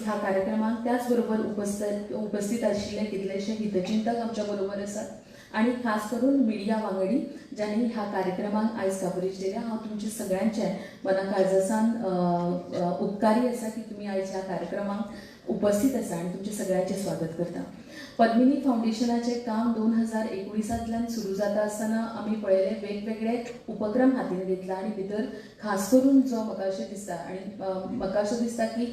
ह्या कार्यक्रमाक त्याच बरोबर उपस्थित आशिल्ले कितलेशे हितचिंतक आमच्या बरोबर आसात आनी खास करून मिडिया वांगडी ज्यांनी ह्या कार्यक्रमाक आयज कवरेज दिल्या. हांव तुमचे सगळ्यांचे मना काळजासान उपकारी आसा की तुमी आयज ह्या कार्यक्रमाक उपस्थित आसा आनी तुमचे सगळ्यांचें स्वागत करता. पद्मिनी फावंडेशनाचें काम 2019 सुरू जाता आसतना आमी पळयलें वेगवेगळे उपक्रम हातीन घेतला आनी भितर खास करून जो म्हाका अशें दिसता आनी म्हाका अशें दिसता की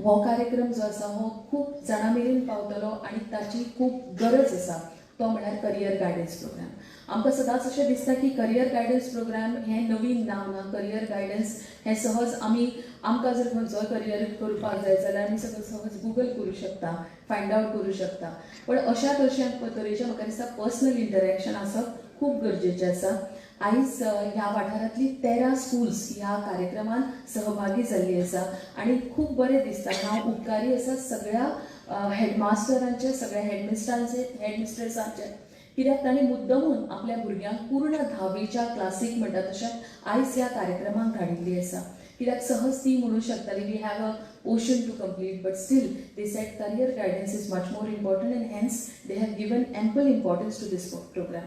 हो कार्यक्रम जो आसा हो खूब जाणां मेरेन पावतलो आनी ताची खूब गरज आसा, तो म्हळ्यार करियर गायडन्स प्रोग्राम. आमकां सदांच अशें दिसता की करियर गायडन्स प्रोग्राम हें नवीन नांव ना. करियर गायडन्स हें सहज आमी आमकां जर खंयचोय करियर करपाक जाय जाल्यार आमी सगळें सहज गुगल करूं शकता, फायंड आवट करूं शकता. पण अशा तरेचें म्हाका दिसता पर्सनल इंटरेक्शन आसप खूब गरजेचें आसा. आयज ह्या वाठारांतली 13 स्कूल्स ह्या कार्यक्रमान सहभागी जाल्ली आसा आनी खूब बरें दिसता. हांव उपकारी आसा सगळ्या हेडमास्टरांचे, सगळ्या हेडमिस्टरांचे, हेडमिस्ट्रेसांचे, कित्याक तांणी मुद्दमून आपल्या भुरग्यांक पूर्ण 10वीच्या क्लासीक म्हणटा तशें आयज ह्या कार्यक्रमाक धाडिल्ली आसा. कित्याक सहज ती म्हणू शकताली we have a portion to complete, but still they said career guidance is much more important and hence they have given ample importance to this program.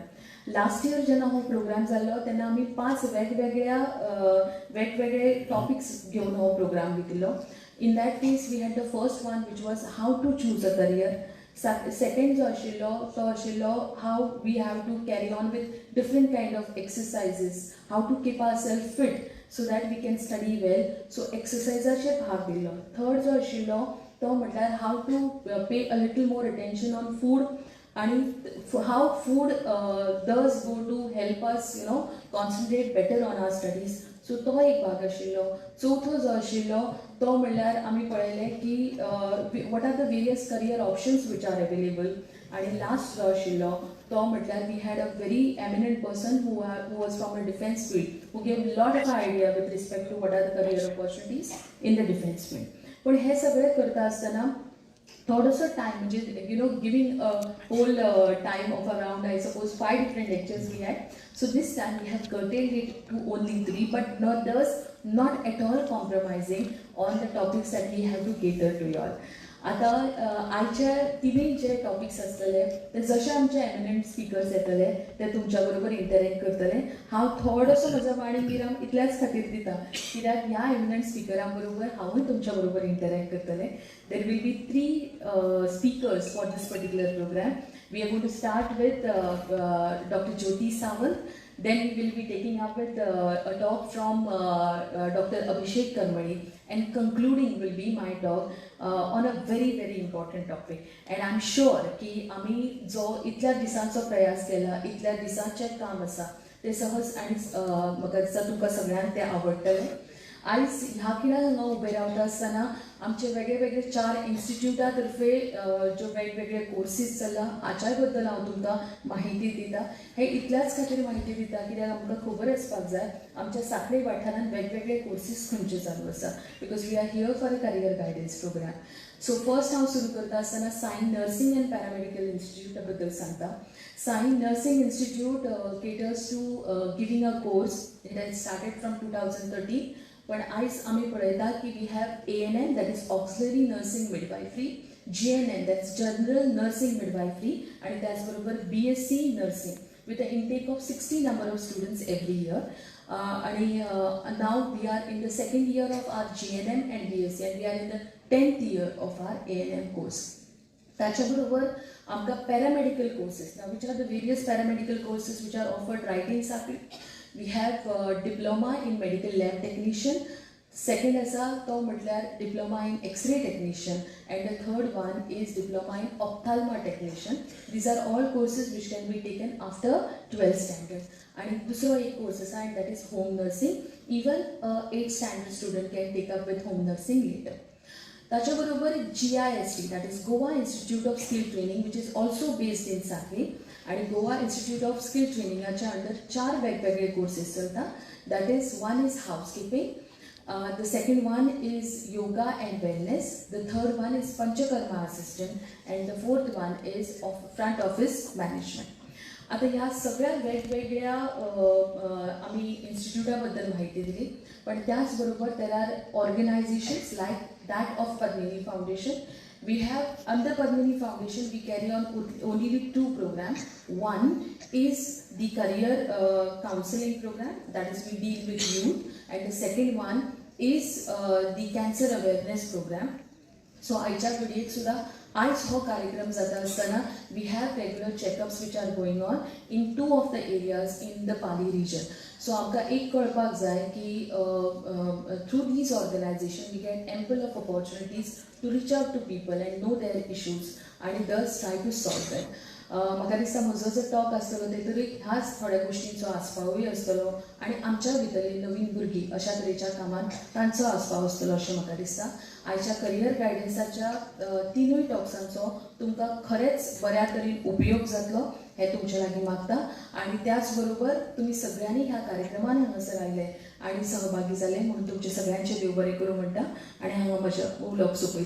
Last year जेन्ना हो प्रोग्राम जाल्लो तेन्ना आमी 5 वेगवेगळे टॉपिक्स घेवन हो प्रोग्राम घेतिल्लो. In that case we had the first one which was how to choose a career. Second जो आशिल्लो तो आशिल्लो how we have to carry on with different kind of exercises, how to keep our self fit so that we can study well. So एक्सरसायजाचेर भाग दिल्लो. Third जो आशिल्लो तो म्हटल्यार how to pay a little more attention on food आनी how food does go to help us you know concentrate better on our studies. So तो एक भाग आशिल्लो. चवथो जो आशिल्लो तो म्हणल्यार आमी पळयलें की what are the various career options which are available. आनी लास्ट जो आशिल्लो तो म्हटल्यार we had a very eminent person who was from a defence field who gave lot of idea with respect to what are the career opportunities in the defence field. पूण हें सगळें करता आसतना थोडोसो टायम म्हणजे you know giving a whole time of around I suppose 5 different lectures we had. So this time we have curtailed it to only 3, but not does not at all compromising on the topics that we have to cater to you all. आतां आयच्या तिनूय जे topics आसतले ते जशे आमचे eminent speakers येतले ते तुमच्या बरोबर इंटरेक्ट करतले. हांव थोडोसो म्हजो वाणी विराम इतल्याच खातीर दिता कित्याक ह्या एमिनंट स्पिकरां बरोबर हांवूय तुमच्या बरोबर इंटरेक्ट करतलें. There will be 3 speakers for this particular program. We are going to start with Dr. Jyoti Sawant. Then we will be taking up with a talk from Dr. Abhishek Karmali, and concluding will be my talk on a very very important topic. And I'm sure की आमी जो इतल्या दिसांचो प्रयास केला, इतल्या दिसांचें काम आसा तें सहज आनी म्हाका दिसता तुमकां सगळ्यांक तें आवडटलें. आयज ह्या खिणाक हांगा उबें रावता आसतना आमचे वेगळे 4 इन्स्टिट्यूटा तर्फे ज्यो वेगवेगळे कोर्सीस चल्ला हाच्याय बद्दल हांव तुमकां माहिती दिता. हे इतल्याच खातीर माहिती दिता कित्याक आमकां खबर आसपाक जाय आमच्या सांखळे वाठारांत वेगवेगळे कोर्सीस खंयचे चालू आसा, because we are here for a career guidance program. So first हांव सुरू करता आसतना साई नर्सिंग अँड पॅरामेडिकल इन्स्टिट्यूटा बद्दल सांगता. Sai nursing institute caters to giving a course it has started from 2013. पण आयज आमी पळयता की we have ANM that is auxiliary nursing midwifery, GNM that's general nursing midwifery आनी त्याच बरोबर BSc nursing with a intake of 60 number of students every year. आनी now we are in the 2nd year of our GNM and BSc and we are in the 10th year of our ANM course. ताच्या बरोबर आमकां paramedical courses, now which are the various paramedical courses which are offered right in Sanquelim. We have diploma in medical lab technician. Second आसा तो म्हटल्यार diploma in x-ray technician and the third one is diploma in ophthalmo technician. These are all courses which can be taken after 12th standard. आनी दुसरो एक course आसा and that is home nursing. Even 8th standard student can take up with home nursing later. ताच्या बरोबर GIST that is Goa institute of skill training which is also based in Sanquelim आनी Goa institute of skill ट्रेनिंगाच्या under 4 वेगवेगळे courses चलता. That is one is housekeeping, the second one is yoga and wellness, the third one is panchakarma assistant and the fourth one is of front office management. आतां ह्या सगळ्या वेगवेगळ्या आमी इन्स्टिट्यूटा बद्दल म्हायती दिली, पण त्याच बरोबर there are organisations like that of Padmini Foundation. We have under Padmini Foundation we carry on only with two programs. One is the career counseling program, that is we deal with youth, and the second one is the cancer awareness program. So आयच्या घडयेक सुद्दां आयज हो कार्यक्रम जाता आसतना we have regular checkups which are going on in two of the areas in the Pali region. So आमकां एक कळपाक जाय की through these organisation we get ample of opportunities to reach out to people and know their issues आनी thus try to solve that. म्हाका दिसता म्हजो जो टॉक आसतलो तेतूंत ह्याच थोड्या गोश्टींचो आस्पावूय आसतलो आनी आमच्या भितरलीं नवीन भुरगीं अशा तरेच्या कामांत तांचो आस्पाव आसतलो अशें म्हाका दिसता. आयच्या करियर गायडन्साच्या तिनूय टॉक्सांचो तुमकां खरेंच बऱ्या तरेन उपयोग जातलो हें तुमच्या लागीं मागता आनी त्याच बरोबर तुमी सगळ्यांनी ह्या कार्यक्रमान हांगासर आयले आनी सहभागी जाले म्हणून तुमचे सगळ्यांचे देव बरें करूं म्हणटा आनी हांव म्हजें उलोवप सोंपयतां.